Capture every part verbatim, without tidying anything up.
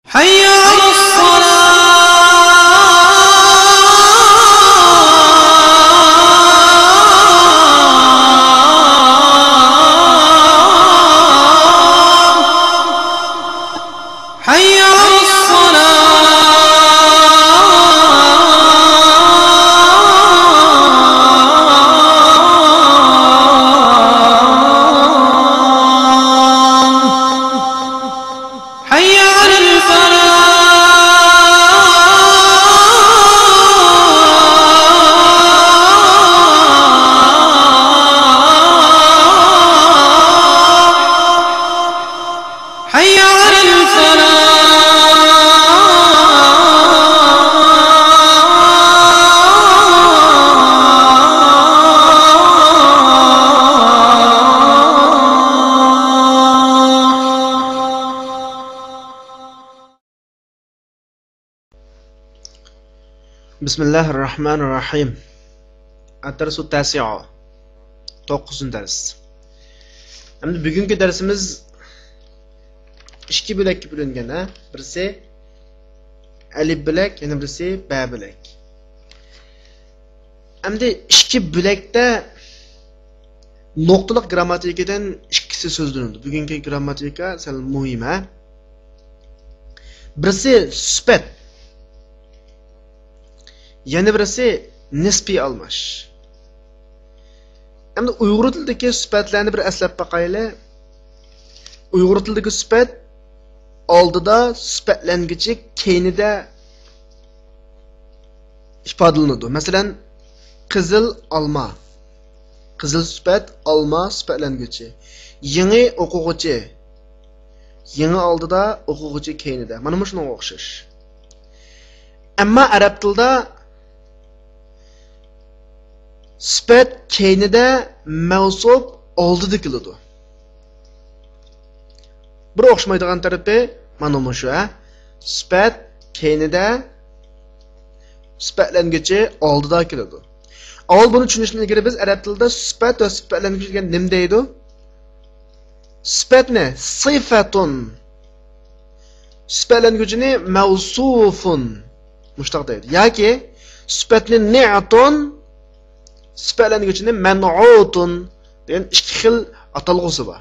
حي على الصلاة. حي على الصلاة. حي على الفلاح. حي على الفلاح. بسم الله الرحمن الرحيم. الدرس التاسع. توققۇزىنچى دەرس. ئەمدى بۈگۈنكى دەرسىمىز ئىككى بۆلەككە بۆلۈنگەن، ھە؟ بىرسى ئەلىپ بۆلەك، يەنە بىرسى بە بۆلەك. ئەمدى ئىككى بۆلەكتە نۇقتىلىق گىرامماتىكىدىن ئىككىسى سۆزلىنىدۇ. بۈگۈنكى گىرامماتىكا سەل مۇھىم، ھە؟ بىرسى سۈپەت، يەنە بىرسى نىسپىي ئالماش. ئەمدى ئۇيغۇر تىلىدىكى سۈپەتلەرنى بىر ئەسلەپ باقايلى. ئۇيغۇر تىلىدىكى سۈپەت ئالدىدا سۈپەتلەنگۈچى، كەينىدە ئىپادىلىنىدۇ. مەسىلەن، قىزىل ئالما. قىزىل سۈپەت، ئالما سۈپەتلەنگۈچى. يېڭى ئوقۇغۇچى. يېڭى ئالدىدا، ئوقۇغۇچى كەينىدە. مانا مۇشۇنىڭغا ئوخشاش. ئەمما ئەرەب تىلىدا سۈپەت كەينىدە، مەۋسۇپ ئالدىدا كېلىدۇ. بىر ئوخشىمايدىغان تەرىپى مانا مۇشۇ، ھە. سۈپەت كەينىدە، سۈپەتلەنگۈچى ئالدىدا كېلىدۇ. ئاۋۋال بۇنى چۈشىنىشتىن ئىلگىرى بىز ئەرەب تىلىدا سۈپەت ۋە سۈپەتلەنگۈچى دېگەن نېمە دەيدۇ؟ سۈپەتنى سىفەتۇن، سۈپەتلەنگۈچىنى مەۋسۇفۇن مۇشتاق دەيدۇ. ياكى سۈپەتنى نىئتۇن، سۈپەتلەنگۈچىنى مەنئۇتۇن دېگەن ئىككى خىل ئاتالغۇسى بار.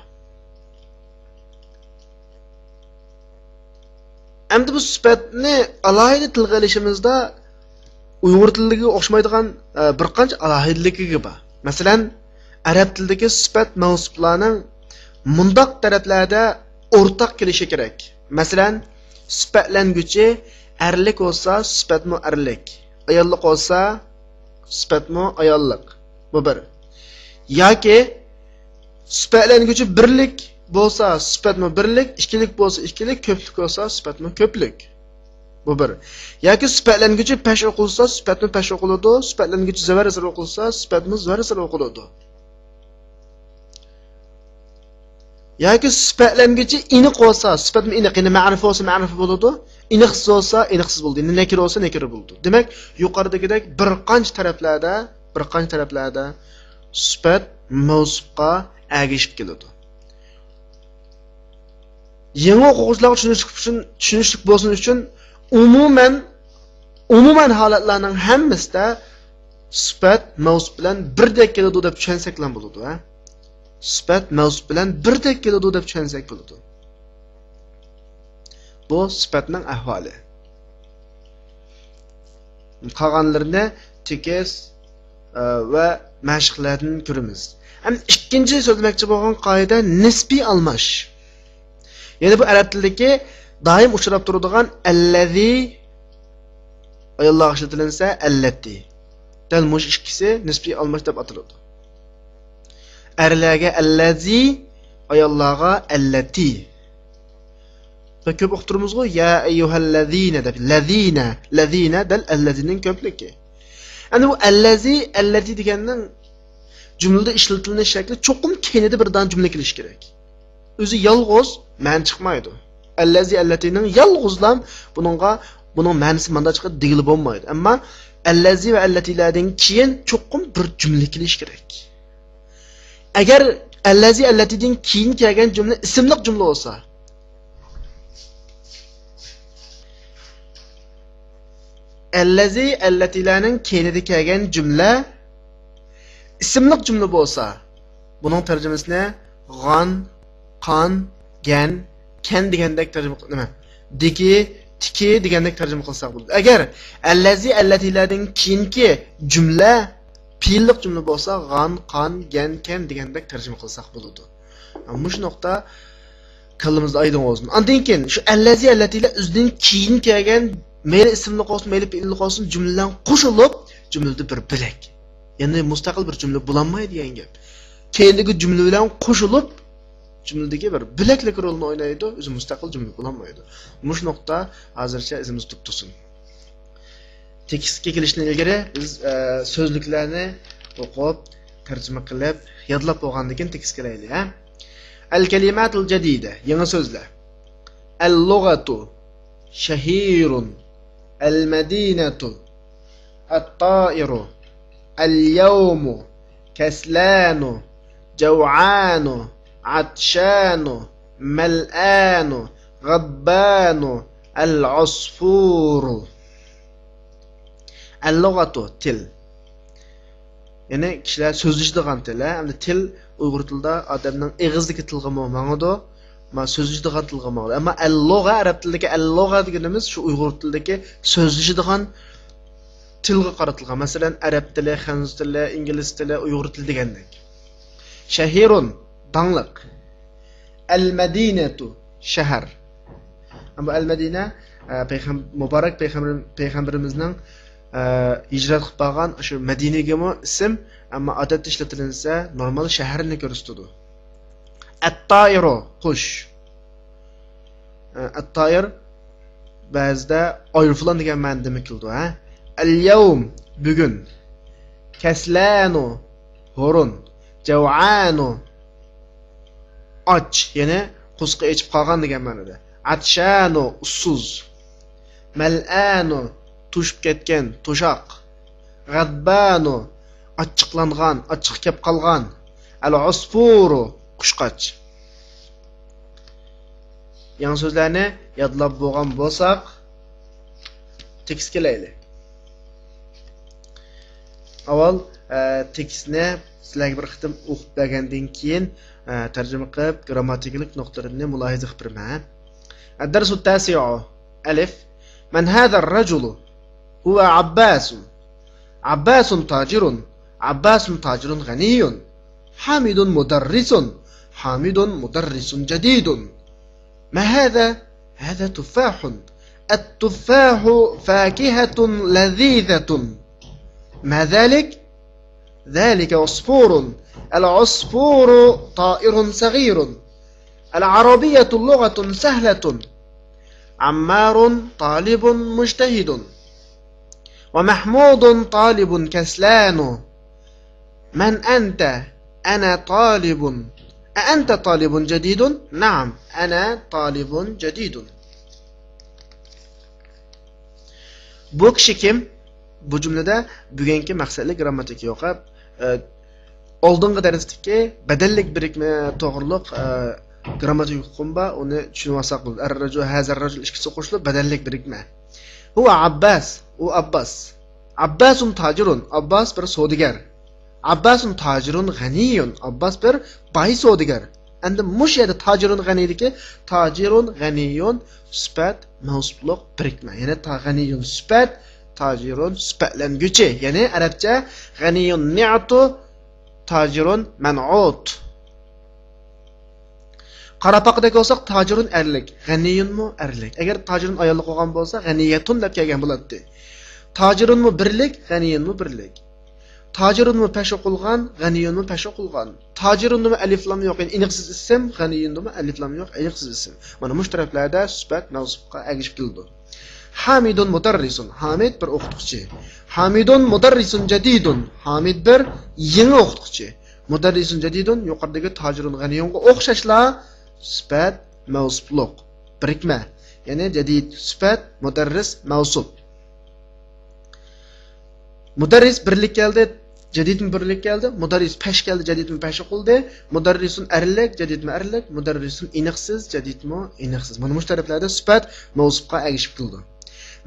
ئەمدى بۇ سۈپەتنى ئالاھىدە تىلغا ئېلىشىمىزدا ئۇيغۇر تىلىدىكىگە ئوخشىمايدىغان، ئە، بىر قانچە ئالاھىدىلىكى بار. مەسىلەن، ئەرەب تىلىدىكى سۈپەت مەۋسۇپلارنىڭ مۇنداق تەرەپلەردە ئورتاق كېلىشى كېرەك. مەسىلەن، سۈپەتلەنگۈچى ئەرلىك بولسا، سۈپەتمۇ ئەرلىك. ئاياللىق بولسا، سۈپەتمۇ ئاياللىق. بۇ بىر. ياكى سۈپەتلەنگۈچى بىرلىك بولسا، سۈپەتمۇ بىرلىك، ئىككىلىك بولسا، ئىككىلىك، كۆپلۈك بولسا، سۈپەتمۇ كۆپلۈك. بۇ بىر. ياكى سۈپەتلەنگۈچى پەش ئوقۇلسا، سۈپەتمۇ پەش ئوقۇلىدۇ، سۈپەتلەنگۈچى زەۋەر زىر ئوقۇلسا، سۈپەتمۇ زەۋەر زىر ئوقۇلىدۇ. ياكى سۈپەتلەنگۈچى ئېنىق بولسا، سۈپەتمۇ ئېنىق، يەنى مەرىپە بولسا، مەرىپە بولىدۇ، ئېنىقسىز بولسا، ئېنىقسىز بولىدۇ، يەنى نەكىرە بولسا، نەكىرە بولىدۇ. دېمەك، يۇقىرىدىكىدەك بىر قانچە تەرەپلەردە، بىر قانچە تەرەپلەردە سۈپەت مەۋسۇپقا ئەگىشىپ كېلىدۇ. يېڭى ئوقۇغۇچىلارغا چۈشىنىشلىك ئۈچۈن، چۈشىنىشلىك بولسۇن ئۈچۈن، ئومۇمەن، ئومۇمەن ھالەتلەرنىڭ ھەممىسىدە سۈپەت مەۋسۇپ بىلەن بىردەك كېلىدۇ دەپ چۈشەنسەكلا بولىدۇ، ھە؟ سۈپەت مەۋسۇپ بىلەن بىردەك كېلىدۇ دەپ چۈشەنسەك بولىدۇ. بۇ سۈپەتنىڭ ئەھۋالى. قالغانلىرىنى تېكىست، ئە، ۋە مەشىقلەردىن كۆرىمىز. ھەم ئىككىنچى سۆزلىمەكچى بولغان قائىدە نىسپىي ئالماش. يەنى بۇ ئەرەب تىلىدىكى دائىم ئۇچراپ تۇرىدىغان ئەللەزى، ئاياللارغا ئىشلىتىلىنسە ئەللەتى. دەل مۇشۇ ئىككىسى نىسپىي ئالماش دەپ ئاتىلىدۇ. ئەرلەرگە ئەللەزى، ئاياللارغا ئەللەتى. بەك كۆپ ئۇقتۇرىمىزغۇ، يا ئەييۇھەللەزىنە دەپ، لەزىنە، لەزىنە دەل ئەللەزىنىڭ كۆپلۈكى. ئەنە بۇ ئەللەزى، ئەللەتى دېگەننىڭ جۈملىدە ئىشلىتىلىش شەكلى چوقۇم كەينىدە بىر دانە جۈملە كېلىشى كېرەك. ئۆزى يالغۇز مەنە چىقمايدۇ. ئەللەزى، ئەللەتىنىڭ يالغۇزلام بۇنىڭغا، بۇنىڭ مەنىسى مانداق چىقىدۇ دېگىلى بولمايدۇ. ئەمما ئەللەزى ۋە ئەللەتىلەردىن كېيىن چوقۇم بىر جۈملە كېلىشى كېرەك. ئەگەر ئەللەزى، ئەللەتىدىن كېيىن كەلگەن جۈملە ئىسىملىق جۈملە بولسا، ئەللەزى، ئەللەتىلەرنىڭ كەينىدە كەلگەن جۈملە ئىسىملىق جۈملە بولسا، بۇنىڭ تەرجىمىسىنى غان، قان، گەن، كەن دېگەندەك تەرجىمە قىل-، نېمە؟ دىكى، تىكى دېگەندەك تەرجىمە قىلساق بولىدۇ. ئەگەر ئەللەزى، ئەللەتىلەردىن كېيىنكى جۈملە پېئىللىق جۈملە بولسا، غان، قان، گەن، كەن دېگەندەك تەرجىمە قىلساق بولىدۇ. مۇشۇ نۇقتا كاللىمىزدا ئايدىڭ بولسۇن. ئاندىن كېيىن شۇ ئەللەزى، ئەللەتىلەر ئۆزىدىن كېيىن كەلگەن، مەيلى ئىسىملىق بولسۇن، مەيلى پېئىللىق بولسۇن، جۈملە بىلەن قوشۇلۇپ، جۈملىدە بىر بۆلەك. يەنى مۇستەقىل بىر جۈملە بولالمايدۇ دېگەن گەپ. كەينىدىكى جۈملە بىلەن قوشۇلۇپ، جۈملىدىكى بىر بۆلەكلىك رولنى ئوينايدۇ، ئۆزى مۇستەقىل جۈملە بولالمايدۇ. مۇشۇ نۇقتا ھازىرچە ئېسىمىزدە تۇرۇپ تۇرسۇن. تېكىستكە كېلىشتىن ئىلگىرى بىز، ئە، سۆزلۈكلەرنى ئوقۇپ، تەرجىمە قىلىپ، يادلاپ بولغاندىن كېيىن تېكىستكە كېلەيلى، ھە؟ الكلمات الجديدة، يېڭى سۆزلەر. اللغة، شهير. المدينة، الطائر. اليوم، كسلان. جوعان، عطشان. ملآن، غضبان. العصفور. اللغة، تىل. يەنى كىشىلەر سۆزلىشىدىغان تىل، ھە؟ ئەمدى تىل ئۇيغۇر تىلىدا ئادەمنىڭ ئېغىزدىكى تىلغىمۇ ماڭىدۇ، ما سۆزلىشىدىغان تىلغا ماڭىدۇ. ئەمما اللغة، ئەرەب تىلىدىكى اللغة دېگىنىمىز شۇ ئۇيغۇر تىلىدىكى سۆزلىشىدىغان تىلغا قارىتىلغان. مەسىلەن، ئەرەب تىلى، خەنزۇ تىلى، ئىنگلىز تىلى، ئۇيغۇر تىلى دېگەندەك. شهير، داڭلىق. المدينة، شەھەر. ئەمما ئەل مەدىنە، ئە، پەيغەم-، مۇبارەك پەيغەمبىر-، پەيغەمبىرىمىزنىڭ، ئە، ھىجرەت قىلىپ بارغان شۇ مەدىنىگىمۇ ئىسىم، ئەمما ئادەتتە ئىشلىتىلىنسە نورمال شەھەرنى كۆرسىتىدۇ. ئەتتائىرۇ، قۇش. ئە، ئەتتائىر بەزىدە ئايروپىلان دېگەن مەنىدىمۇ كېلىدۇ، ھە؟ ئەليەۋم، بۈگۈن. كەسلانۇ، ھۇرۇن. جەۋئانۇ، ئاچ، يەنى قورسىقى ئېچىپ قالغان دېگەن مەنىدە. ئەتشانۇ، ئۇسسۇز. مەلئانۇ، توشۇپ كەتكەن، توشاق. غەدبانۇ، ئاچچىقلانغان، ئاچچىقى كەپ قالغان. ئەلئۇسپۇرۇ، قۇشقاچ. يېڭى سۆزلەرنى يادلاپ بولغان بولساق، تېكىستكە كېلەيلى. ئاۋۋال، ئە، تېكىستنى سىلەرگە بىر قېتىم ئوقۇپ بەرگەندىن كېيىن، ئە، تەرجىمە قىلىپ، گىرامماتىكىلىق نۇقتىلىرىنى مۇلاھىزە قىلىپ بېرىمەن. الدرس التاسع. ألف. من هذا الرجل؟ هو عباس. عباس تاجر. عباس تاجر غني. حامد مدرس. حامد مدرس جديد. ما هذا؟ هذا تفاح. التفاح فاكهة لذيذة. ما ذلك؟ ذلك عصفور. العصفور طائر صغير. العربية لغة سهلة. عمار طالب مجتهد. ومحمود طالب كسلان. من أنت؟ أنا طالب. أأنت طالب جديد؟ نعم، أنا طالب جديد. بۇ كىشى كىم؟ بۇ جۈملىدە بۈگۈنكى مەقسەتلىك گىرامماتىكا يوق. ئە، ئالدىنقى دەرستىكى بەدەللىك بىرىكمە توغرۇلۇق، ئە، گىرامماتىكا ھوقۇقۇم بار، ئۇنى چۈشىنىۋالساق بولىدۇ. ئەررەجۇل، ھازىررەجۇل ئىككىسى قوشۇلۇپ بەدەللىك بىرىكمە. ھۇۋا ئابباس، ئۇ ئابباس. ئابباسۇن تاجىرۇن، ئابباس بىر سودىگەر. ئابباسۇن تاجىرۇن غەنىيۇن، ئابباس بىر باي سودىگەر. ئەمدى مۇشۇ يەردە تاجىرۇن غەنىيدىكى تاجىرۇن غەنىيۇن سۈپەت مەۋسۇپلۇق بىرىكمە. يەنى تا-، غەنىيۇن سۈپەت، تاجىرۇن سۈپەتلەنگۈچى. يەنى ئەرەبچە غەنىيۇن نىئتۇ، تاجىرۇن مەنئۇت. قاراپاقىدەك بولساق، تاجىرۇن ئەرلىك، غەنىيۇنمۇ ئەرلىك. ئەگەر تاجىرۇن ئاياللىق بولغان بولسا، غەنىيەتۇن دەپ كەلگەن بولاتتى. تاجىرۇنمۇ بىرلىك، غەنىيۇنمۇ بىرلىك. تاجىرۇنمۇ پەش ئوقۇلغان، غەنىيۇنمۇ پەش ئوقۇلغان. تاجىرۇندىمۇ ئەلىفلام يوق، يەنى ئېنىقسىز ئىسىم، غەنىيۇندىمۇ ئەلىفلام يوق، ئېنىقسىز ئىسىم. مانا مۇشۇ تەرەپلەردە سۈپەت مەۋسۇپقا ئەگىشىپ كېلىدۇ. ھامىدۇن مۇدەررىسۇن. ھامىد بىر ئوقۇتقۇچى. ھامىدۇن مۇدەررىسۇن جەدىدۇن. ھامىد بىر يېڭى ئوقۇتقۇچى. مۇدەررىسۇن جەدىدۇن يۇقىرىدىكى تاجىرۇن غەنىيۇنغا ئوخشاشلا سۈپەت مەۋسۇپلۇق بىرىكمە. يەنى جەدىد سۈپەت، مۇدەررىس مەۋسۇپ. مۇدەررىس بىرلىك كەلدى، جەدىدمۇ بىرلىك كەلدى. مۇدەررىس پەش كەلدى، جەدىدمۇ پەش ئوقۇلدى. مۇدەررىسۇن ئەرلىك، جەدىدمۇ ئەرلىك. مۇدەررىسۇن ئېنىقسىز، جەدىدمۇ ئېنىقسىز. مانا مۇشۇ تەرەپلەردە سۈپەت مەۋسۇپقا ئەگىشىپ كېلىدۇ.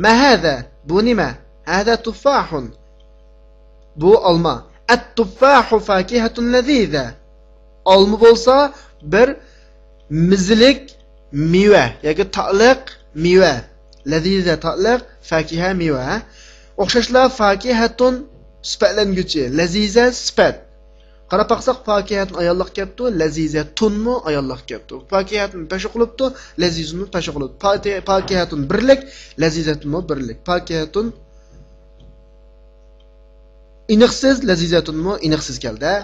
ما ھازا، بۇ نېمە؟ هذا تفاح. بۇ ئالما. التفاح فاكهة لذيذة. ئالما بولسا بىر مېزىلىك مېۋە ياكى تاتلىق مېۋە. لەزىزە تاتلىق، فاكىھە مېۋە. ئوخشاشلا فاكىھەتۇن سۈپەتلەنگۈچى، لەزىزە سۈپەت. قاراپ باقساق، پاكىھەتۇن ئايانلىق كەپتۇ، لەزىزەتۇنمۇ ئايانلىق كەپتۇ. پاكىھەتۇن پەش ئوقۇلۇپتۇ، لەزىزۇنمۇ پەش ئوقۇلۇپتۇ. پاتى-، پاكىھەتۇن بىرلىك، لەزىزەتۇنمۇ بىرلىك. پاكىھەتۇن ئېنىقسىز، لەزىزەتۇنمۇ ئېنىقسىز كەلدى.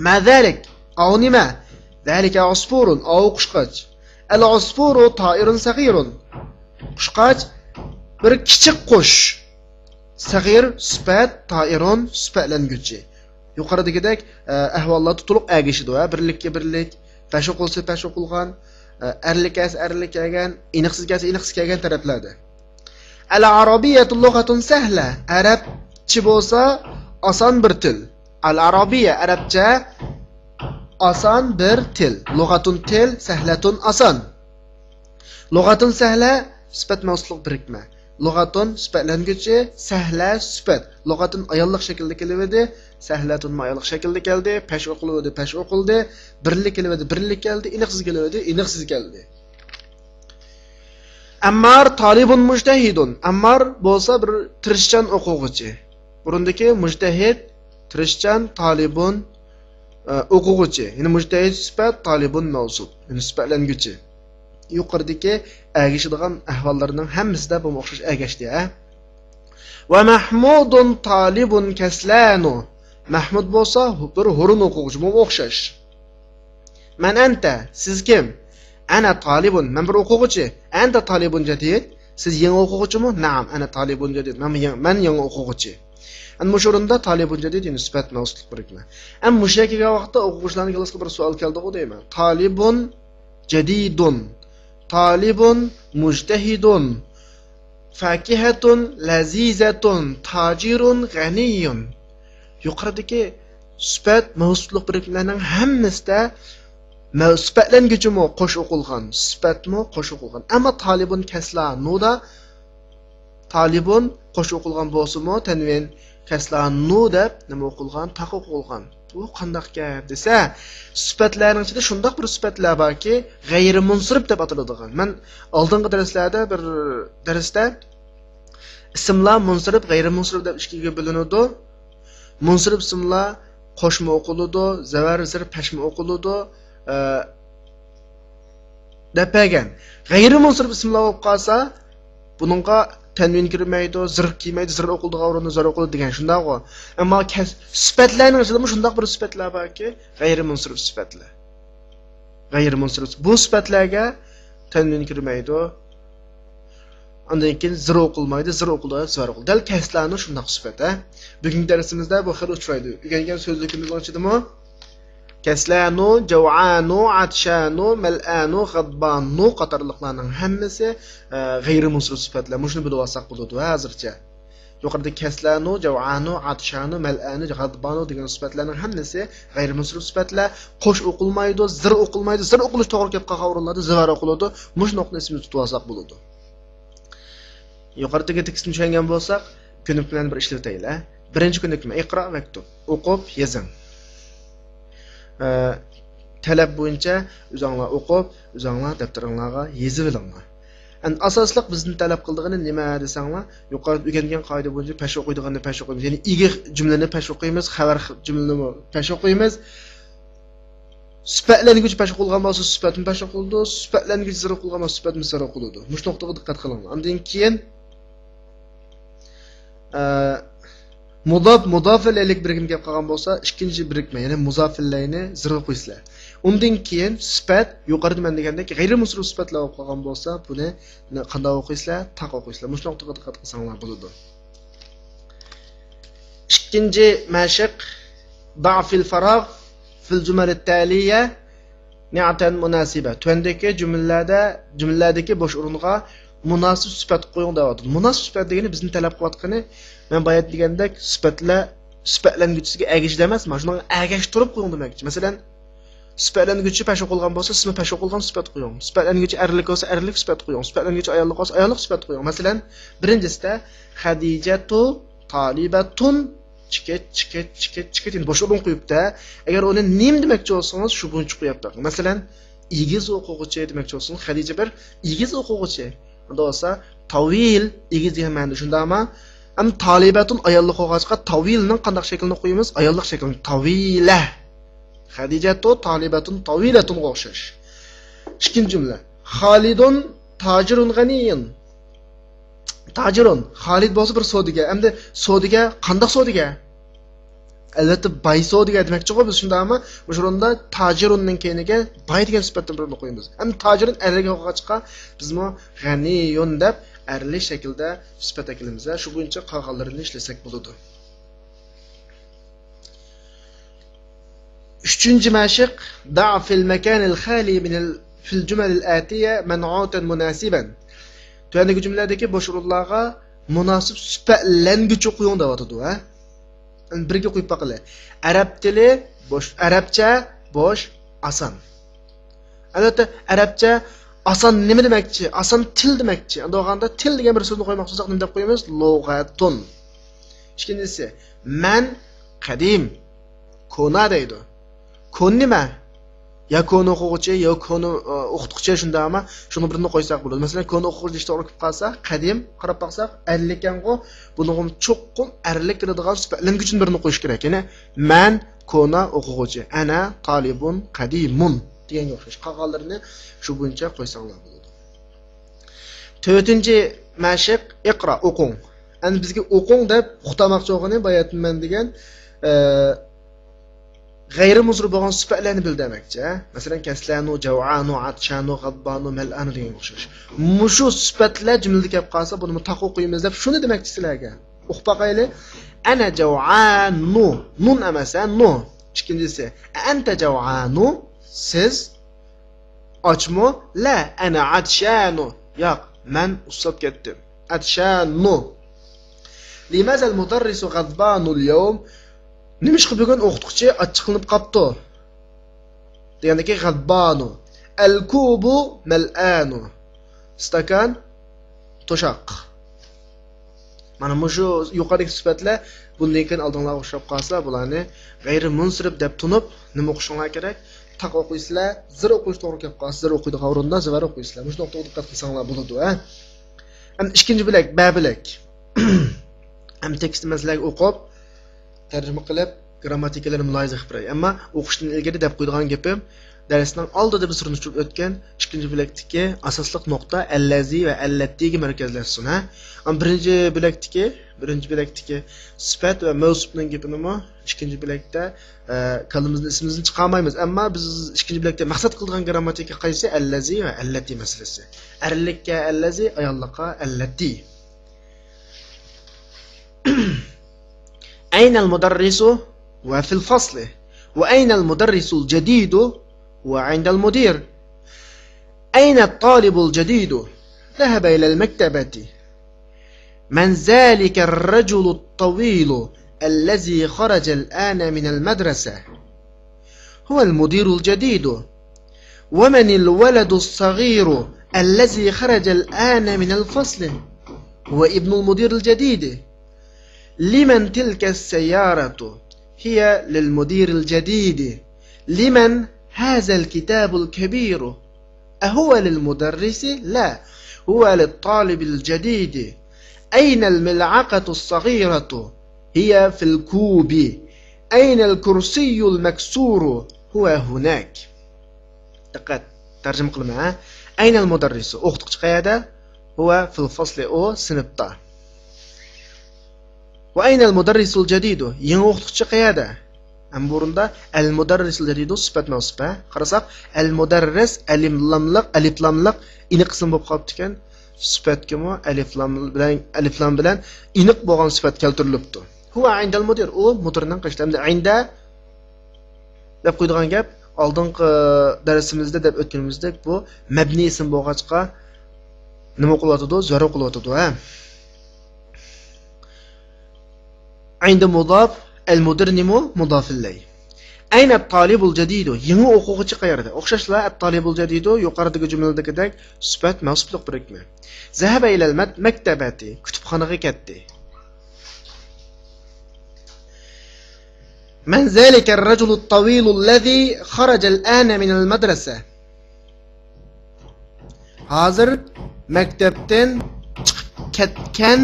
ما ذلك؟ ئاۋۇ نېمە؟ ذلك عصفور، ئاۋۇ قۇشقاچ. العصفور طائر صغير. قۇشقاچ بىر كىچىك قۇش. سەغىر سۈپەت، تائىرۇن سۈپەتلەنگۈچى. يۇقىرىدىكىدەك، ئە، ئەھۋاللاردا تولۇق ئەگىشىدۇ، ھە، بىرلىككە بىرلىك، پەش ئوقۇلسا پەش ئوقۇلغان، ئە، ئەرلىك كەلسە ئەرلىك كەلگەن، ئېنىقسىز كەلسە ئېنىقسىز كەلگەن تەرەپلەردە. العربية لغة سهلة. ئەرەبچە بولسا ئاسان بىر تىل. العربية، ئەرەبچە ئاسان بىر تىل. لغة تىل، سهلة ئاسان. لغة سهلة سۈپەت مەۋسۇپلۇق بىرىكمە. لغة سۈپەتلەنگۈچى، سەھلە سۈپەت. لغة ئايانلىق شەكىلدە كېلىۋىدى، سەھلەتۇنمۇ ئايانلىق شەكىلدە كەلدى. پەش ئوقۇلۇۋىدى، پەش ئوقۇلدى. بىرلىك كېلىۋىدى، بىرلىك كەلدى. ئېنىقسىز كېلىۋىدى، ئېنىقسىز كەلدى. ئەممار تالىبۇن مۇجتەھىدۇن. ئەممار بولسا بىر تىرىشچان ئوقۇغۇچى. بۇرۇندىكى مۇجتەھىد، تىرىشچان، تالىبۇن، ئە، ئوقۇغۇچى. يەنى مۇجتەھىد سۈپەت، تالىبۇن مەۋسۇپ. يەنى سۈپەتلەنگۈچى. يۇقىرىدىكى ئەگىشىدىغان ئەھۋاللارنىڭ ھەممىسىدە بۇمۇ ئوخشاش ئەگەشتى، ھە؟ ۋە مەھمۇدۇن تالىبۇن كەسلانۇ. مەھمۇد بولسا بىر ھۇرۇن ئوقۇغۇچى، بۇمۇ ئوخشاش. مەن ئەنتە، سىز كىم؟ ئەنە تالىبۇن، مەن بىر ئوقۇغۇچى. ئەنتە تالىبۇن جەدىد، سىز يېڭى ئوقۇغۇچىمۇ؟ نەئەم، ئەنە تالىبۇن جەدىد، مەن يېڭى، مەن يېڭى ئوقۇغۇچى. ئەنە مۇشۇ ئورۇندا تالىبۇن جەدىد، يەنى سۈپەت مەۋسۇپلۇق بىرىكمە. ئەنە مۇشۇ يەرگە كەلگەن ۋاقىتتا ئوقۇغۇچىلارنىڭ كاللىسىغا بىر سوئال كەلدىغۇ دەيمەن. تالىبۇن جەدىدۇن، تالىبۇن مۇجتەھىدۇن، فاكىھەتۇن لەزىزەتۇن، تاجىرۇن غەنىييۇن. يۇقىرىدىكى سۈپەت مەۋسۇپلۇق بىرىكمىلەرنىڭ ھەممىسىدە مەۋ-، سۈپەتلەنگۈچىمۇ قوش ئوقۇلغان، سۈپەتمۇ قوش ئوقۇلغان. ئەمما تالىبۇن كەسلا نۇدا تالىبۇن قوش ئوقۇلغان بولسىمۇ، تەنۋىن كەسلا نۇ دەپ نېمە ئوقۇلغان؟ تاق ئوقۇلغان. بۇ قانداق گەپ دېسە، سۈپەتلەرنىڭ ئىچىدە شۇنداق بىر سۈپەتلەر باركى، غەيرىي مۇنسىرىپ دەپ ئاتىلىدىغان. مەن ئالدىنقى دەرسلەردە بىر دەرستە ئىسىملار مۇنسىرىپ، غەيرىي مۇنسىرىپ دەپ ئىككىگە بۆلۈنىدۇ. مۇنسىرىپ ئىسىملار قوشمۇ ئوقۇلىدۇ، زەۋەر زىر پەشمۇ ئوقۇلىدۇ، ئە، دەپ بەرگەن. غەيرىي مۇنسىرىپ ئىسىملار بولۇپ قالسا، بۇنىڭغا تەنۋىن كىرمەيدۇ، زىر كىرمەيدۇ، زىر ئوقۇلىدىغان ئورۇندا زىر ئوقۇلىدۇ دېگەن، شۇنداقغۇ؟ ئەمما كەس-، سۈپەتلەرنىڭ ئىچىدىمۇ شۇنداق بىر سۈپەتلەر باركى، غەيرىي مۇنسىرىپ سۈپەتلەر. غەيرىي مۇنسىرىپ. بۇ سۈپەتلەرگە تەنۋىن كىرمەيدۇ. ئاندىن كېيىن زىر ئوقۇلمايدۇ، زىر ئوقۇلىدۇ، زىۋەر ئوقۇلىدۇ. دەل كەسلانۇ شۇنداق سۈپەت، ھە؟ بۈگۈنكى دەرسىمىزدە بۇ خېلى ئۇچرايدۇ. ئۆگەنگەن سۆزلۈكىمىزنىڭ ئىچىدىمۇ كەسلانۇ، جەۋئانۇ، ئاتشانۇ، مەلئانۇ، غەدبانۇ قاتارلىقلارنىڭ ھەممىسى، ئە، غەيرىي مۇنسىرىپ سۈپەتلەر. مۇشۇنى بىلىۋالساق بولىدۇ ھازىرچە. يۇقىرىدا كەسلانۇ، جەۋئانۇ، ئاتشانۇ، مەلئانۇ، غەدبانۇ دېگەن سۈپەتلەرنىڭ ھەممىسى غەيرىي مۇنسىرىپ سۈپەتلەر. قوش ئوقۇلمايدۇ، زىر ئوقۇلمايدۇ. زىر ئوقۇلۇش توغرا كەپ قالغان ئورۇنلاردا زىۋەر ئوقۇلىدۇ. مۇشۇ نۇقتىنى ئېسىمىزدە تۇتۇۋالساق بولىدۇ. يۇقىرىدىكى تېكىستنى چۈشەنگەن بولساق، كۆنۈكمىلەرنى بىر ئىشلىتەيلى. بىرىنچى كۆنۈكمە، ئىقرا ۋەكتۇب، ئوقۇپ يېزىڭ. ئە، تەلەپ بويىچە ئۆزۈڭلار ئوقۇپ، ئۆزۈڭلار دەپتىرىڭلارغا يېزىۋېلىڭلار. ئەمدى ئاساسلىق بىزدىن تەلەپ قىلىدىغىنى نېمە دېسەڭلار، يۇقىرىدا ئۆگەنگەن قائىدە بويىچە پەش ئوقۇيدىغاننى پەش ئوقۇيمىز، يەنى ئىگە جۈملىنى پەش ئوقۇيمىز، خەۋەر جۈملىنىمۇ پەش ئوقۇيمىز. سۈپەتلەنگۈچى پەش ئوقۇلغان بولسا، سۈپەتمۇ پەش ئوقۇلىدۇ. سۈپەتلەنگۈچى زىر ئوقۇلغان بولسا، سۈپەتمۇ زىر ئوقۇلىدۇ. مۇشۇ نۇقتىغا دىققەت قىلىڭلار. ئاندىن كېيىن، ئە، مۇداپ، مۇداپ ئىلەيلىك بىرىكمە كەپ قالغان بولسا، ئىككىنچى بىرىكمە، يەنى مۇزاپ ئىلەينى زىر ئوقۇيسىلەر. ئۇندىن كېيىن سۈپەت، يۇقىرىدا مەن دېگەندەك، غەيرىي مۇنسىرىپ سۈپەتلەر بولۇپ قالغان بولسا، بۇنى قانداق ئوقۇيسىلەر؟ تاق ئوقۇيسىلەر. مۇشۇ نۇقتىغا دىققەت قىلساڭلار بولىدۇ. ئىككىنچى مەشىق، ضع في الفراغ في الجمل التالية نعتا مناسبا. تۆۋەندىكى جۈملىلەردە، جۈملىلەردىكى بوش ئورۇنغا مۇناسىپ سۈپەت قويۇڭ دەۋاتىدۇ. مۇناسىپ سۈپەت دېگىنى بىزنىڭ تەلەپ قىلىۋاتقىنى، مەن بايا دېگەندەك، سۈپەتلەر سۈپەتلەنگۈچىسىگە ئەگىشىدۇ ئەمەس، مانا شۇنىڭغا ئەگەشتۈرۈپ قويۇڭ دېمەكچى. مەسىلەن، سۈپەتلەنگۈچى پەش ئوقۇلغان بولسا، ئىسمى پەش ئوقۇلغان سۈپەت قويۇڭ. سۈپەتلەنگۈچى ئەرلىك بولسا، ئەرلىك سۈپەت قويۇڭ. سۈپەتلەنگۈچى ئاياللىق بولسا، ئاياللىق سۈپەت قويۇڭ. مەسىلەن، بىرىنچىسىدە، خەدىجەتۇ تالىبەتۇن، چېكىت، چېكىت، چېكىت، چېكىت. يەنى بوش ئورۇن قويۇپتۇ. ئەگەر ئۇنى نېمە دېمەكچى بولسىڭىز، شۇ بويىچە قويۇپ بېقىڭ. مەسىلەن، ئېگىز ئوقۇغۇچى دېمەكچى بولسىڭىز، خەدىجە بىر ئېگىز ئوقۇغۇچى. ئۇندا بولسا، تاۋىل، ئېگىز دېگەن مەنىدە، شۇنداقمۇ؟ ئەمما تالىبەتۇن ئاياللىق بولغاچقا، تاۋىلنىڭ قانداق شەكلىنى قويىمىز؟ ئاياللىق شەكلىنى. تاۋىلە. خەدىجەتۇ تالىبەتۇن تاۋىلەتۇنغا ئوخشاش. ئىككىنچى جۈملە. خالىدۇن تاجىرۇن غەنىيۇن. تاجىرۇن. خالىد بولسا بىر سودىگەر. ئەمدى سودىگەر، قانداق سودىگەر؟ ئەلۋەتتە، باي سودىگەر دېمەكچىغۇ بىز شۇنداقمۇ؟ مۇشۇ ئورۇندا تاجىرۇننىڭ كەينىگە باي دېگەن سۈپەتتىن بىرنى قويىمىز. ئەمدى تاجىرۇن ئەرلىك بولغاچقا، بىزمۇ غەنىيۇن دەپ ئەرلىك شەكىلدە سۈپەت ئەكىلىمىز. شۇ بويىچە قالغانلىرىنى ئىشلىسەك بولىدۇ. ئۈچىنچى مەشىق، دع في المكان الخالي من ال-، في الجمل الآتية منعوتا مناسبا. تۆۋەندىكى جۈملىلەردىكى بوش ئورۇنلارغا مۇناسىپ سۈپەتلەنگۈچى قويۇڭ دەۋاتىدۇ، ھە؟ بىرگە قويۇپ باقىلى. ئەرەب تىلى بوش، ئەرەبچە بوش، ئاسان. ئەلۋەتتە، ئەرەبچە ئاسان نېمە دېمەكچى؟ ئاسان تىل دېمەكچى. ئەمدى بولغاندا تىل دېگەن بىر سۆزنى قويماقچى بولساق نېمە دەپ قويىمىز؟ لۇغەتۇن. ئىككىنچىسى، مەن قەدىم، كونا دەيدۇ. كونا نېمە؟ يا كونا ئوقۇغۇچى، يا كونا، ئە، ئوقۇتقۇچى شۇنداقمۇ؟ شۇنى بىرنى قويساق بولىدۇ. مەسىلەن، كونا ئوقۇغۇچى دېيىش توغرا كېلىپ قالسا، قەدىم، قاراپ باقساق، ئەرلىككەنغۇ، بۇنىڭغىمۇ چوققۇم ئەرلىك كېلىدىغان سۈپەتلەنگۈچىنى بىرنى قويۇش كېرەك. يەنى، مەن كونا ئوقۇغۇچى، ئەنە تالىبۇن قەدىمۇن دېگەنگە ئوخشاش. قالغانلىرىنى شۇ بويىچە قويساڭلار بولىدۇ. تۆتىنچى مەشىق، ئىقرا، ئوقۇڭ. ئەمدى بىزگە ئوقۇڭ دەپ ئۇقتۇرماقچى بولغىنى باياتىن مەن دېگەن، ئە، غەيرىي مۇنسىرىپ بولغان سۈپەتلەرنى بىل دېمەكچى، ھە؟ مەسىلەن، كەسلەنۇ، جەۋئانۇ، ئاتشانۇ، غەببانۇ، مەلئانۇ دېگەنگە ئوخشاش. مۇشۇ سۈپەتلەر جۈملىدە كەپ قالسا، بۇنىمۇ تاق ئوقۇيمىز دەپ شۇنى دېمەكچى سىلەرگە. ئوقۇپ باقايلى. ئەنە جەۋئانۇ. نۇن ئەمەس، ھە؟ نۇ. ئىككىنچىسى. ئەنتە جەۋئانۇ. سىز ئاچمۇ؟ لا، ئەنە ئاتشانۇ. ياق، مەن ئۇسساپ كەتتىم. ئاتشانۇ. لماذا المدرس غضبان اليوم؟ نېمىشقا بۈگۈن ئوقۇتقۇچى ئاچچىقلىنىپ قاپتۇ؟ دېگەندىكى غەدبانۇ. ئەلكۇبۇ مەلئانۇ. ئىستاكان، توشاق. مانا مۇشۇ يۇقىرىدىكى سۈپەتلەر بۇندىن كېيىن ئالدىڭلارغا ئۇچراپ قالسا، بۇلارنى غەيرىي مۇنسىرىپ دەپ تونۇپ، نېمە ئوقۇشۇڭلار كېرەك؟ تاق ئوقۇيسىلەر، زىر ئوقۇيۇش توغرا كېلىپ قالسا، زىر ئوقۇيدىغان ئورۇندا زىۋەر ئوقۇيسىلەر. مۇشۇ نۇقتىغا دىققەت قىلساڭلار بولىدۇ، ھە؟ ئەمدى ئىككىنچى بۆلەك، بە بۆلەك. ئەمدى تېكىستنى مەن سىلەرگە ئوقۇپ، تەرجىمە قىلىپ، گىرامماتىكىلىرىنى مۇلاھىزە قىلىپ بېرەي. ئەمما ئوقۇشتىن ئىلگىرى دەپ قويىدىغان گېپىم، دەرسنىڭ ئالدىدا بىر سۈرۈن ئۇچۇپ ئۆتكەن ئىككىنچى بۆلەكتىكى ئاساسلىق نۇقتا ئەللەزى ۋە ئەللەتتىگە مەركەزلەشسۇن، ھە؟ ئەمما بىرىنچى بۆلەكتىكى، بىرىنچى بۆلەكتىكى سۈپەت ۋە مەۋسۇپنىڭ گېپىنىمۇ ئىككىنچى بۆلەكتە، ئە، كاللىمىزدىن ئېسىمىزدىن چىقارمايمىز. ئەمما بىز ئىككىنچى بۆلەكتە مەقسەت قىلىدىغان گىرامماتىكا قايسى؟ ئەللەزى ۋە ئەللەتتى مەسىلىسى. ئەرلىككە ئەللەزى، ئاياللىققا ئەللەتتى. أين المدرس؟ وفي الفصل. وأين المدرس الجديد؟ وعند المدير. أين الطالب الجديد؟ ذهب إلى المكتبة. من ذلك الرجل الطويل الذي خرج الآن من المدرسة؟ هو المدير الجديد. ومن الولد الصغير الذي خرج الآن من الفصل؟ هو ابن المدير الجديد. لمن تلك السيارة؟ هي للمدير الجديد. لمن هذا الكتاب الكبير؟ أهو للمدرس؟ لا، هو للطالب الجديد. أين الملعقة الصغيرة؟ هي في الكوب. أين الكرسي المكسور؟ هو هناك. دىققەت، تەرجىمە قىلىمەن، ھە؟ أين المدرس؟ ئوقۇتقۇچى قەيەردە؟ هو في الفصل، ئۇ سىنىپتا. وأين المدرس الجديد؟ يېڭى ئوقۇتقۇچى قەيەردە؟ ئەمما بۇ ئورۇندا المدرس الجديد سۈپەت مەۋسۇپ، ھە؟ قارىساق، المدرس ئەلىپلاملىق، ئەلىپلاملىق ئېنىق ئىسىم بولۇپ قاپتىكەن. سۈپەتكىمۇ ئەلىپلام بىلەن، ئەلىپلام بىلەن ئېنىق بولغان سۈپەت كەلتۈرۈلۈپتۇ. هو عند المدير، ئۇ مۇدىرنىڭ قېشىدا. ئەمدى عند دەپ قويىدىغان گەپ، ئالدىنقى دەرسىمىزدە دەپ ئۆتكىنىمىزدەك، بۇ مەبنىي ئىسىم بولغاچقا نېمە قىلىۋاتىدۇ؟ زۆرۈر قىلىۋاتىدۇ، ھە؟ عند مضاف، المدير نېمە؟ مضاف إليه. ئەينە تالىبۇل جەدىدۇ، يېڭى ئوقۇغۇچى قەيەردە؟ ئوخشاشلا ئەت تالىبۇل جەدىدۇ يۇقىرىدىكى جۈملىدىكىدەك سۈپەت مەنسۇپلۇق بىرىكمە. زەھەبە ئىلەل مەت-، مەكتەبەتى، كۇتۇپخانىغا كەتتى. مەن زالىكەر راجۇلۇت تاۋىلۇللەزى خەرەجەل ئانە مىنەل مەدرەسە. ھازىر مەكتەپتىن چىقىپ كەتكەن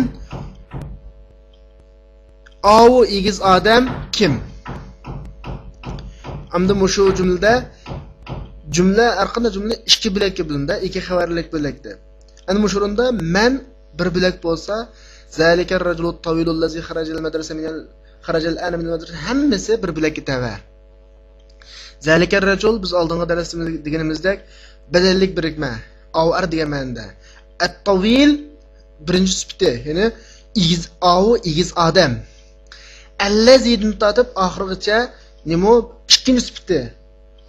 ئاۋۇ ئېگىز ئادەم كىم؟ ئەمدى مۇشۇ جۈملىدە، جۈملە، ھەرقانداق جۈملە ئىككى بۆلەككە بۆلۈنىدۇ، ئىككى خەۋەرلىك بۆلەكتە. ئەنە مۇشۇ ئورۇندا مەن بىر بۆلەك بولسا، زالىكەر راجۇلۇت تاۋىلۇللەزى خەرەجەل مەدرەسە مىنەل، خەرەجەل ئانە مىنەل مەدرەسە، ھەممىسى بىر بۆلەككە تەۋە. زالىكەر راجۇل، بىز ئالدىنقى دەرسىمىزدە دېگىنىمىزدەك، بەدەللىك بىرىكمە، ئاۋۇ ئەر دېگەن مەنىدە. ئەت تاۋىل، بىرىنچى سۈپىتى، يەنى ئېگىز، ئاۋۇ ئېگىز ئادەم. ئەللەزىدىن تارتىپ ئاخىرغىچە نېمە، ئىككىنچى سۈپىتى.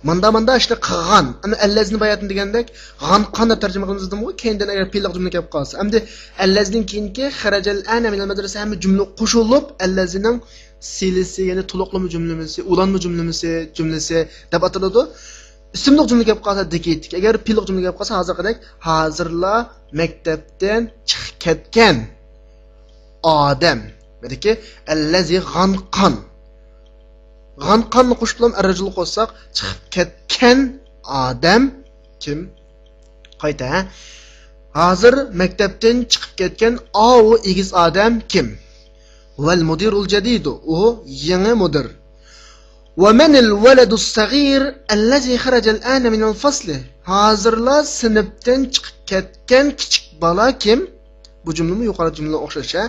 ماندا، ماندا ئىشنى قىلغان. ئەمما ئەللەزىنى باياتىن دېگەندەك، غان قان دەپ تەرجىمە قىلىمىز دېدىمغۇ، كېيىندىن ئەگەر پېئىللىق جۈملە كەپ قالسا. ئەمدى ئەللەزىدىن كېيىنكى خەرەجەل ئانە مىنەل مەدرەسە ھەممە جۈملە قوشۇلۇپ، ئەللەزىنىڭ سىلىسى، يەنى تولۇقلىما جۈملىمىسى، ئۇلانما جۈملىمىسى، جۈملىسى دەپ ئاتىلىدۇ. ئىسىملىق جۈملە كەپ قالسا دېكىتتىكى، ئەگەر پېئىللىق جۈملە كەپ قالسا، ھازىرقىدەك ھازىرلا مەكتەپتىن چىقىپ كەتكەن ئادەم. يەنىكى ئەللەزى غان قان. غان قاننى قوشۇپ بىلەن ئەررەجۇل قوشساق، چىقىپ كەتكەن ئادەم كىم؟ قايتا، ھە؟ ھازىر مەكتەپتىن چىقىپ كەتكەن ئاۋۇ ئېگىز ئادەم كىم؟ ۋەل مۇدىرۇل جەدىدۇ، ئۇ يېڭى مۇدىر. ۋە مەنىل ۋەلەدۇس سەغىر ئەللەزى خەرەجەل ئانە مىنەل فەسلى. ھازىرلا سىنىپتىن چىقىپ كەتكەن كىچىك بالا كىم؟ بۇ جۈملىمۇ يۇقىرىقى جۈملىگە ئوخشاش، ھە؟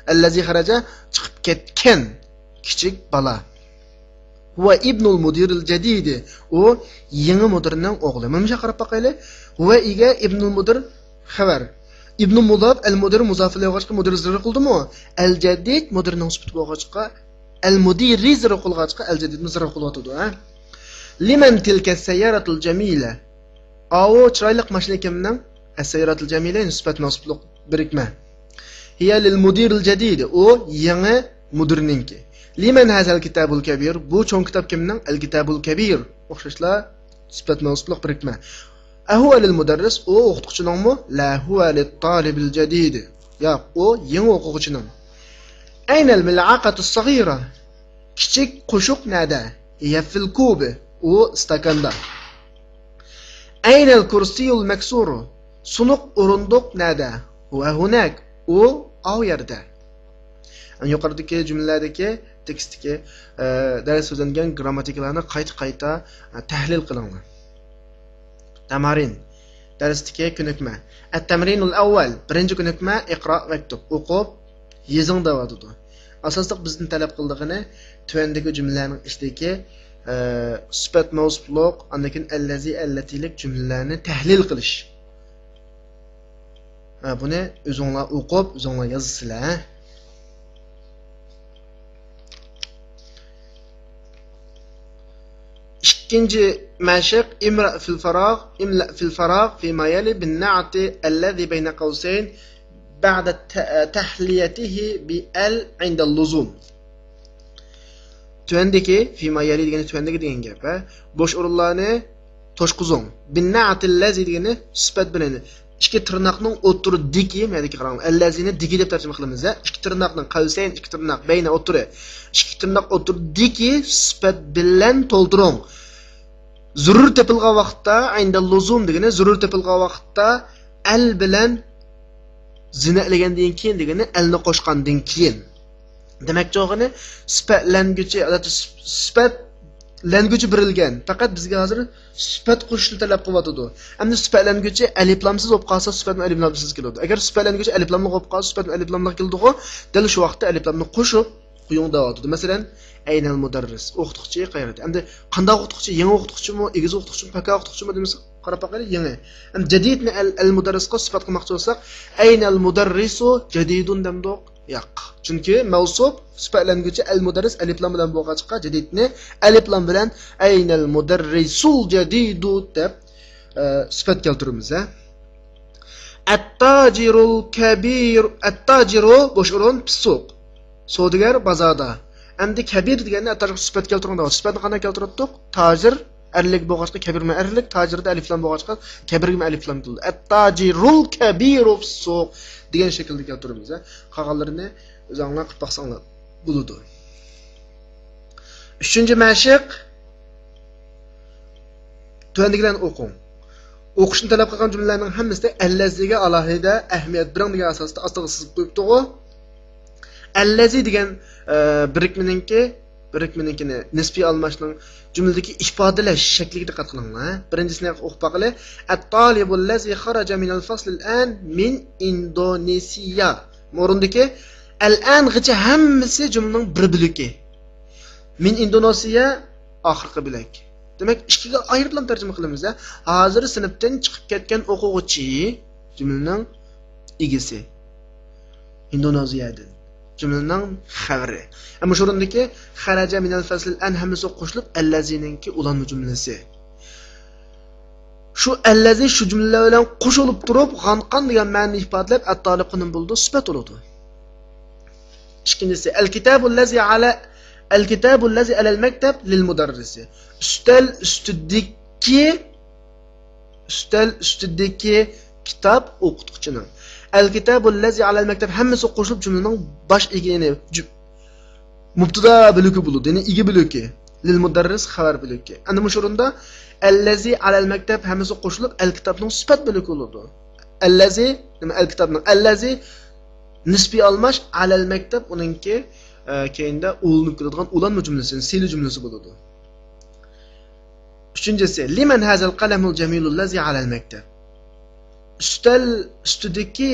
ئەللەزى خەرەجە، چىقىپ كەتكەن كىچىك بالا. ھۇۋە ئىبنۇل مۇدىرىل جەدىدى. ئۇ يېڭى مۇدىرنىڭ ئوغلى. مانا مۇشۇ قاراپ باقايلى. ھۇۋە ئىگە، ئىبنۇل مۇدىر خەۋەر. ئىبنۇل مۇداف، ئەل مۇدىر مۇزاف ئىلەيھى بولغاچقا مۇدىر زىرر قىلدىمۇ؟ ئەل جەدىد مۇدىرنىڭ سۈپىتى بولغاچقا، ئەل مۇدىرى زىرر قىلغاچقا، ئەل جەدىدمۇ زىرر قىلىۋاتىدۇ، ھە؟ لىمەن تىلكە سەييارەتۇل جەمىلە. ئاۋۇ چىرايلىق ماشىنا كىمنىڭ؟ ئەسسەيياراتۇل جەمىلە، يەنى سۈپەت مەنسۇپلۇق بىرىكمە. ھىيە لىل مۇدىرىل جەدىد، ئۇ يېڭى مۇدىرنىڭكى. لىمەن ھازەل كىتابۇل كەبىر، بۇ چوڭ كىتاب كىمنىڭ؟ ئەل كىتابۇل كەبىر. ئوخشاشلا سۈپەت مەنسۇپلۇق بىرىكمە. ئەھۇۋە لىل مۇدەررىس، ئۇ ئوقۇتقۇچىنىڭمۇ؟ لا، ھۇۋە لىت تالىبىل جەدىد. ياق، ئۇ يېڭى ئوقۇغۇچىنىڭ. ئەينەل مىلئاقەتۇس سەغىرە؟ كىچىك قوشۇق نەدە؟ ھىيە فىل كۇبى، ئۇ ئىستاكاندا. ئەينەل كۇرسىيۇل مەكسۇرۇ؟ سۇنۇق ئورۇندۇق نەدە؟ ھۇۋە ھۇنەك، ئۇ ئاۋۇ يەردە. يۇقىرىدىكى جۈملىلەردىكى تېكىستتىكى، ئە، دەرس سۆزلەنگەن گىرامماتىكىلارنى قايتا-قايتا، ئە، تەھلىل قىلىڭلار. تەمارىن. دەرستىكى كۆنۈكمە. ئەتتەمرىنۇل ئەۋۋەل. بىرىنچى كۆنۈكمە، ئىقرا ۋەكتۇب. ئوقۇپ يېزىڭ دەۋاتىدۇ. ئاساسلىق بىزدىن تەلەپ قىلىدىغىنى تۆۋەندىكى جۈملىلەرنىڭ ئىچىدىكى، ئە، سۈپەت مەۋسۇپلۇق، ئاندىن كېيىن ئەللەزى، ئەللەتىلىك جۈملىلەرنى تەھلىل قىلىش. ھە، بۇنى ئۆزۈڭلار ئوقۇپ، ئۆزۈڭلار يازىسىلەر. ئىككىنچى مەشىق، ئىمرا فىل فاراغ، ئىملا فىل فاراغ، فىما يەلى بىن نەئتى ئەللەزى بەينە قەۋسەين بەئدە تە-، تەھلىيەتىھى بىئەل ئىندەل لۇزۇم. تۆۋەندىكى، فىما يەلى دېگىنى تۆۋەندىكى دېگەن گەپ، ھە؟ بوش ئورۇنلارنى توشقۇزۇڭ. بىن نەئتىل لەزى دېگىنى سۈپەت بىلەن. ئىككى تىرناقنىڭ ئوتتۇرىدىكى، مەدىكى قاراڭ. ئەللەزىنى دىكى دەپ تەرجىمە قىلىمىز، ھە؟ ئىككى تىرناقنىڭ، قەۋسەين، ئىككى تىرناق، بەينە، ئوتتۇرا. ئىككى تىرناق ئوتتۇرىدىكى سۈپەت بىلەن تولدۇرۇڭ. زۆرۈر تېپىلغان ۋاقىتتا، ئىندەل لۇزۇم دېگىنى، زۆرۈر تېپىلغان ۋاقىتتا ئەل بىلەن زىننەتلىگەندىن كېيىن دېگىنى، ئەلنى قوشقاندىن كېيىن. دېمەكچى بولغىنى، سۈپەتلەنگۈچى، ئادەتتە سۈپ-، سۈپەتلەنگۈچى بېرىلگەن. پەقەت بىزگە ھازىر سۈپەت قوشۇشنى تەلەپ قىلىۋاتىدۇ. ئەمدى سۈپەتلەنگۈچى ئەلىپلامسىز بولۇپ قالسا، سۈپەتمۇ ئەلىپلامسىز كېلىدۇ. ئەگەر سۈپەتلەنگۈچى ئەلىپلاملىق بولۇپ قالسا، سۈپەتمۇ ئەلىپلاملىق كېلىدىغۇ. دەل شۇ ۋاقىتتا ئەلىپلامنى قوشۇپ، قويۇڭ دەۋاتىدۇ. مەسىلەن، ئەينەل مۇدەررىس، ئوقۇتقۇچى قەيەردە؟ ئەمدى قانداق ئوقۇتقۇچى؟ يېڭى ئوقۇتقۇچىمۇ، ئېگىز ئوقۇتقۇچىمۇ، پاكا ئوقۇتقۇچىمۇ دېمىسە، قاراپ باقايلى، يېڭى. ئەمدى جەدىدنى ئەل، ئەل مۇدەررىسقا سۈپەت قىلماقچى بولساق، ئەينەل مۇدەررىسۇ جەدىدۇن دەمدۇق؟ ياق. چۈنكى مەۋسۇپ سۈپەتلەنگۈچى ئەل مۇدەررىس ئەلىپلام بىلەن بولغاچقا، جەدىدنى ئەلىپلام بىلەن ئەينەل مۇدەررىسۇل جەدىدۇ دەپ، ئە، سۈپەت كەلتۈرىمىز، ھە. ئەتتاجىرۇل كەبىر، ئەتتاجىرۇ، بوش ئورۇن، پىسسۇق. سودىگەر بازاردا. ئەمدى كەبىر دېگەندە ئەتتاجىرغا سۈپەت كەلتۈرۈڭ دەۋاتىدۇ. سۈپەتنى قانداق كەلتۈرۈۋاتتۇق؟ تاجىر، ئەرلىك بولغاچقا كەبىرمۇ ئەرلىك، تاجىردا ئەلىفلام بولغاچقا كەبىرگىمۇ ئەلىفلام كېلىدۇ. ئەتتاجىرۇل كەبىرۇ فىسسۇق دېگەن شەكىلدە كەلتۈرىمىز. قالغانلىرىنى ئۆزۈڭلار قىلىپ باقساڭلار بولىدۇ. ئۈچىنچى مەشىق. تۆۋەندىكىلەرنى ئوقۇڭ. ئوقۇشنى تەلەپ قىلغان جۈملىلەرنىڭ ھەممىسىدە ئەللەزىگە ئالاھىدە ئەھمىيەت بېرىڭ دېگەن ئاساستا ئاستىغا سىزىپ قويۇپتىغۇ. ئەللەزى دېگەن، ئە، بىرىكمىنىڭكى، بىرىكمىنىڭكىنى نىسپىي ئالماشنىڭ جۈملىدىكى ئىپادىلەش شەكلىگە دىققەت قىلىڭلار. بىرىنچىسىنى ئوقۇپ باقىلى. الطالب الذي خرج من الفصل الآن من إندونيسيا. ئورۇندىكى الآن غىچە ھەممىسى جۈملىنىڭ بىر بۆلىكى. من إندونيسيا ئاخىرقى بۆلەك. دېمەك، ئىككىگە ئايرىپلا تەرجىمە قىلىمىز. ھازىر سىنىپتىن چىقىپ كەتكەن ئوقۇغۇچى جۈملىنىڭ ئىگىسى. ئىندونېزىيەدىن. جۈملىنىڭ خەۋىرى. ئەمما شۇ ئورۇندىكى خەرەجە مىنەل فەسلىل ئەن ھەممىسى قوشۇلۇپ ئەللەزىنىڭكى ئۇلانما جۈملىسى. شۇ ئەللەزى شۇ جۈملىلەر بىلەن قوشۇلۇپ تۇرۇپ، غانقان دېگەن مەنىنى ئىپادىلەپ، ئەتتالىب قىلىنىپ بولىدۇ، سۈپەت بولىدۇ. ئىككىنچىسى، ئەل كىتابۇللەزى ئەلە، ئەل كىتابۇللەزى ئەلەل مەكتەب لىل مۇدەررىسى. ئۈستەل ئۈستىدىكى، ئۈستەل ئۈستىدىكى كىتاب ئوقۇتقۇچىنىڭ. ئەل كىتابۇللەزى ئەلەل مەكتەب ھەممىسى قوشۇلۇپ جۈملىنىڭ باش ئىگە، يەنى جۈ-، مۇبتىدا بۆلىكى بولىدۇ، يەنى ئىگە بۆلىكى. لىل مۇدەررىس خەۋەر بۆلىكى. ئەنە مۇشۇ ئورۇندا ئەللەزى ئەلەل مەكتەب ھەممىسى قوشۇلۇپ ئەل كىتابنىڭ سۈپەت بۆلىكى بولىدۇ. ئەللەزى، نېمە، ئەل كىتابنىڭ. ئەللەزى نىسپىي ئالماش، ئەلەل مەكتەب ئۇنىڭكى، ئە، كەينىدە ئۇلىنىپ كېلىدىغان ئۇلانما جۈملىسى، سىلە جۈملىسى بولىدۇ. ئۈچىنچىسى، لىمەن ھازەل قەلەمۇل جەمىلۇللەزى ئەلەل مەكتەب. ئۈستەل ئۈستىدىكى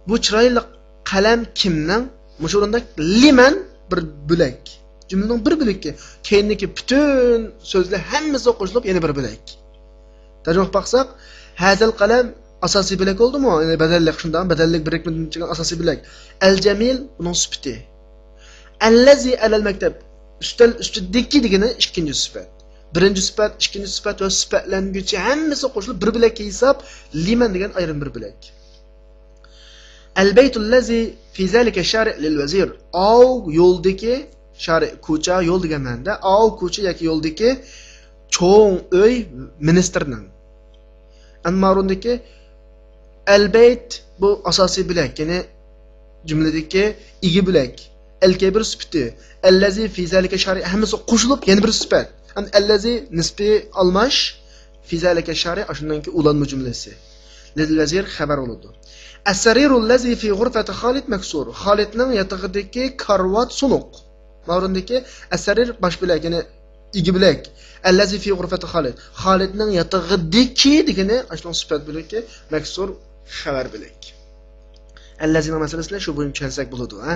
بۇ چىرايلىق قەلەم كىمنىڭ؟ مۇشۇ ئورۇندا لىمەن بىر بۆلەك. جۈملىنىڭ بىر بۆلىكى. كەينىدىكى پۈتۈن سۆزلەر ھەممىسى قوشۇلۇپ يەنە بىر بۆلەك. تەرجىمە قىلىپ باقساق، ھازەل قەلەم ئاساسىي بۆلەك بولدىمۇ؟ يەنى بەدەللىك شۇنداق، بەدەللىك بىرىكمىدىن چىققان ئاساسىي بۆلەك. ئەل جەمىل ئۇنىڭ سۈپىتى. ئەللەزى ئەلەل مەكتەب، ئۈستەل ئۈستىدىكى دېگىنى ئىككىنچى سۈپەت. بىرىنچى سۈپەت، ئىككىنچى سۈپەت ۋە سۈپەتلەنگۈچى ھەممىسى قوشۇلۇپ بىر بۆلەككە ھېساب، لىمەن دېگەن ئايرىم بىر بۆلەك. ئەلبەيتۇللەزى فى زالىكە شارى لىل ۋەزىر. ئاۋۇ يولدىكى، شارى كوچا، يول دېگەن مەنىدە، ئاۋۇ كوچا ياكى يولدىكى چوڭ ئۆي مىنىستىرنىڭ. ئەمما ئورۇندىكى ئەلبەيت بۇ ئاساسىي بۆلەك، يەنى جۈملىدىكى ئىگە بۆلەك. ئەلكەبىر سۈپىتى. ئەللەزى فى زالىكە شارى ھەممىسى قوشۇلۇپ يەنە بىر سۈپەت. ئەمدى ئەللەزى نىسپىي ئالماش، فى زالىكە شارى ئاشۇندىنكى ئۇلانما جۈملىسى. لىل ۋەزىر خەۋەر بولىدۇ. ئەسسەرىرۇللەزى فى غۇرفەتى خالىد مەكسۇر. خالىدنىڭ ياتىقىدىكى كارىۋات سۇنۇق. ماۋرىندىكى ئەسسەرىر باش بۆلەك، يەنى ئىگە بۆلەك. ئەللەزى فى غۇرفەتى خالىد. خالىدنىڭ ياتىقىدىكى دېگىنى ئاشۇنىڭ سۈپەت بۆلىكى، مەكسۇر خەۋەر بۆلەك. ئەللەزىنىڭ مەسىلىسىنى شۇ بويىچە چۈشەنسەك بولىدۇ، ھە؟